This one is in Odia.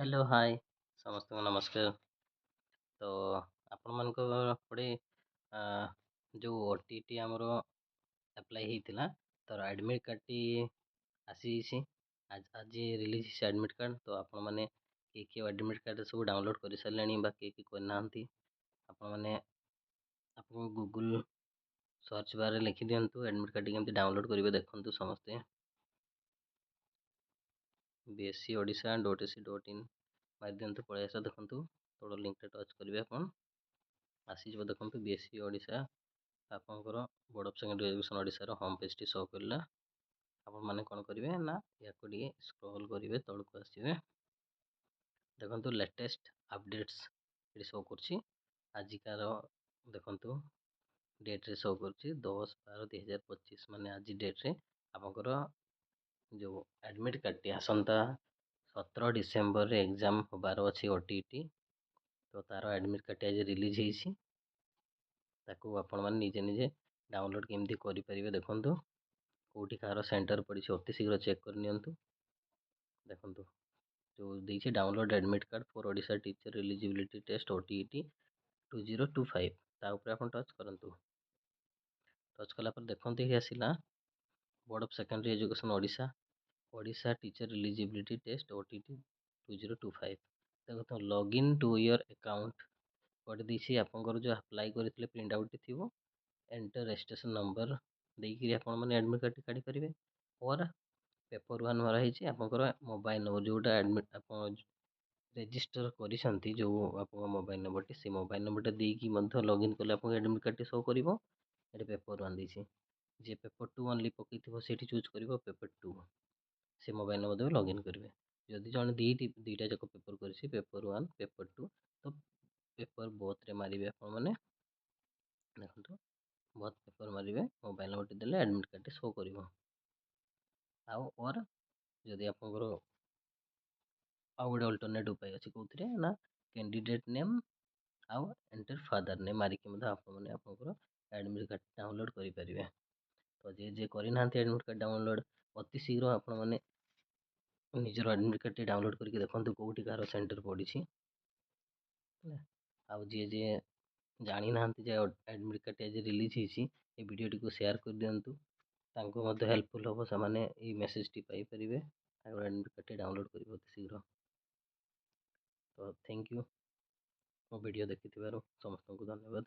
ହ୍ୟାଲୋ, ହାଏ, ସମସ୍ତଙ୍କୁ ନମସ୍କାର। ତ ଆପଣମାନଙ୍କ ପଟେ ଯେଉଁ ଓଟିଇଟି ଆମର ଆପ୍ଲାଏ ହେଇଥିଲା, ତାର ଆଡ଼ମିଟ୍ କାର୍ଡ଼ଟି ଆସିଯାଇଛି। ଆଜି ରିଲିଜ୍ ହେଇଛି ଆଡ଼ମିଟ୍ କାର୍ଡ଼। ତ ଆପଣମାନେ କିଏ କିଏ ଆଡ଼ମିଟ୍ କାର୍ଡ଼ ସବୁ ଡାଉନଲୋଡ଼୍ କରିସାରିଲେଣି ବା କିଏ କିଏ କରିନାହାନ୍ତି, ଆପଣମାନେ ଆପଣଙ୍କୁ ଗୁଗୁଲ୍ ସର୍ଚ୍ଚ ବାର୍ରେ ଲେଖିଦିଅନ୍ତୁ ଆଡ଼ମିଟ୍ କାର୍ଡ଼ଟି କେମିତି ଡାଉନଲୋଡ଼୍ କରିବେ। ଦେଖନ୍ତୁ, ସମସ୍ତେ bseodisha.ac.in ମାରିଦିଅନ୍ତୁ, ପଳେଇ ଆସ। ଦେଖନ୍ତୁ, ତଳ ଲିଙ୍କରେ ଟଚ୍ କରିବେ ଆପଣ, ଆସିଯିବ। ଦେଖନ୍ତୁ, ବିଏସ୍ଇ ଓଡ଼ିଶା, ଆପଣଙ୍କର ବୋର୍ଡ଼ ଅଫ୍ ସେକେଣ୍ଡାରୀ ଏଜୁକେସନ୍ ଓଡ଼ିଶାର ହୋମ୍ ପେଜ୍ଟି ଶୋ କରିଲା। ଆପଣମାନେ କ'ଣ କରିବେ ନା, ୟାକୁ ଟିକେ ସ୍କ୍ରୋଲ୍ କରିବେ, ତଳକୁ ଆସିବେ। ଦେଖନ୍ତୁ, ଲେଟେଷ୍ଟ ଅପଡ଼େଟ୍ସ ଏଠି ଶୋ କରୁଛି। ଆଜିକାର ଦେଖନ୍ତୁ ଡେଟ୍ରେ ଶୋ କରୁଛି 10/12/2025, ମାନେ ଆଜି ଡେଟ୍ରେ ଆପଣଙ୍କର ଯେଉଁ ଆଡ଼ମିଟ୍ କାର୍ଡ଼ଟି, ଆସନ୍ତା 17 ଡିସେମ୍ବରରେ ଏକ୍ଜାମ୍ ହେବାର ଅଛି ଓଟିଇଟି, ତ ତା'ର ଆଡ଼ମିଟ୍ କାର୍ଡ଼ଟି ଆଜି ରିଲିଜ୍ ହେଇଛି। ତାକୁ ଆପଣମାନେ ନିଜେ ନିଜେ ଡାଉନଲୋଡ଼୍ କେମିତି କରିପାରିବେ, ଦେଖନ୍ତୁ। କେଉଁଠି କାହାର ସେଣ୍ଟର୍ ପଡ଼ିଛି, ଅତି ଶୀଘ୍ର ଚେକ୍ କରିନିଅନ୍ତୁ। ଦେଖନ୍ତୁ, ଯେଉଁ ଦେଇଛି "Download admit card for Odisha Teacher Eligibility Test OTET 2025", ତା ଉପରେ ଆପଣ ଟଚ୍ କରନ୍ତୁ। ଟଚ୍ କଲା ପରେ ଦେଖନ୍ତୁ, ଏଠି ଆସିଲା Board of Secondary Education Odisha, Odisha Teacher Eligibility Test OTET 2025। ଦେଖନ୍ତୁ, ଲଗ୍ଇନ୍ ଟୁ your account କରିଦେଇଛି। ଆପଣଙ୍କର ଯେଉଁ ଆପ୍ଲାଏ କରିଥିଲେ, ପ୍ରିଣ୍ଟ ଆଉଟ୍ଟି ଥିବ, ଏଣ୍ଟର ରେଜିଷ୍ଟ୍ରେସନ୍ ନମ୍ବର ଦେଇକିରି ଆପଣମାନେ ଆଡ଼ମିଟ୍ କାର୍ଡ଼ଟି କାଢ଼ିପାରିବେ। ଅର୍ ପେପର୍ ୱାନ୍ ମରା ହେଇଛି, ଆପଣଙ୍କର ମୋବାଇଲ୍ ନମ୍ବର ଯେଉଁଟା ଆଡ଼ମିଟ୍ ଆପଣ ରେଜିଷ୍ଟର କରିଛନ୍ତି, ଯେଉଁ ଆପଣଙ୍କ ମୋବାଇଲ୍ ନମ୍ବରଟି, ସେ ମୋବାଇଲ୍ ନମ୍ବରଟା ଦେଇକି ମଧ୍ୟ ଲଗ୍ଇନ୍ କଲେ ଆପଣଙ୍କ ଆଡ଼ମିଟ୍ କାର୍ଡ଼ଟି ଶୋ କରିବ। ଏଠି ପେପର୍ ୱାନ୍ ଦେଇଛି। ଯିଏ ପେପର୍ ଟୁ ଓନ୍ଲି ପକାଇଥିବ, ସେଇଠି ଚୁଜ୍ କରିବ ପେପର୍ ଟୁ, ସେ ମୋବାଇଲ୍ ନମ୍ବର ଦେବେ, ଲଗ୍ଇନ୍ କରିବେ। ଯଦି ଜଣେ ଦୁଇଟା ଯାକ ପେପର୍ କରିଛି, ପେପର୍ ୱାନ୍, ପେପର୍ ଟୁ, ତ ପେପର୍ ବୋଥରେ ମାରିବେ ଆପଣମାନେ। ଦେଖନ୍ତୁ, ବୋଥ୍ ପେପର୍ ମାରିବେ, ମୋବାଇଲ୍ ନମ୍ବରଟି ଦେଲେ ଆଡ଼ମିଟ୍ କାର୍ଡ଼ଟି ଶୋ କରିବ। ଆଉ ଅର୍ ଯଦି ଆପଣଙ୍କର ଆଉ ଗୋଟେ ଅଲ୍ଟରନେଟ୍ ଉପାୟ ଅଛି, କେଉଁଥିରେ ନା କ୍ୟାଣ୍ଡିଡେଟ୍ ନେମ୍ ଆଉ ଏଣ୍ଟର ଫାଦର ନେମ୍ ମାରିକି ମଧ୍ୟ ଆପଣମାନେ ଆପଣଙ୍କର ଆଡ଼ମିଟ୍ କାର୍ଡ଼ ଡାଉନଲୋଡ଼୍ କରିପାରିବେ। ତ ଯିଏ ଯିଏ କରିନାହାନ୍ତି ଆଡ଼ମିଟ୍ କାର୍ଡ଼ ଡାଉନଲୋଡ଼୍, ଅତି ଶୀଘ୍ର ଆପଣମାନେ ନିଜର ଆଡ଼ମିଟ୍ କାର୍ଡ଼ଟି ଡାଉନଲୋଡ଼୍ କରିକି ଦେଖନ୍ତୁ କେଉଁଠି କାହାର ସେଣ୍ଟର୍ ପଡ଼ିଛି, ହେଲା। ଆଉ ଯିଏ ଯିଏ ଜାଣିନାହାନ୍ତି ଯେ ଆଡ଼ମିଟ୍ କାର୍ଡ଼ଟି ଆଜି ରିଲିଜ୍ ହେଇଛି, ଏ ଭିଡ଼ିଓଟିକୁ ସେୟାର କରିଦିଅନ୍ତୁ। ତାଙ୍କୁ ମଧ୍ୟ ହେଲ୍ପଫୁଲ୍ ହେବ, ସେମାନେ ଏଇ ମେସେଜ୍ଟି ପାଇପାରିବେ, ତାଙ୍କର ଆଡ଼ମିଟ୍ କାର୍ଡ଼ଟି ଡାଉନଲୋଡ଼୍ କରିବେ ଅତି ଶୀଘ୍ର। ତ thank you, ମୋ ଭିଡ଼ିଓ ଦେଖିଥିବାରୁ ସମସ୍ତଙ୍କୁ ଧନ୍ୟବାଦ।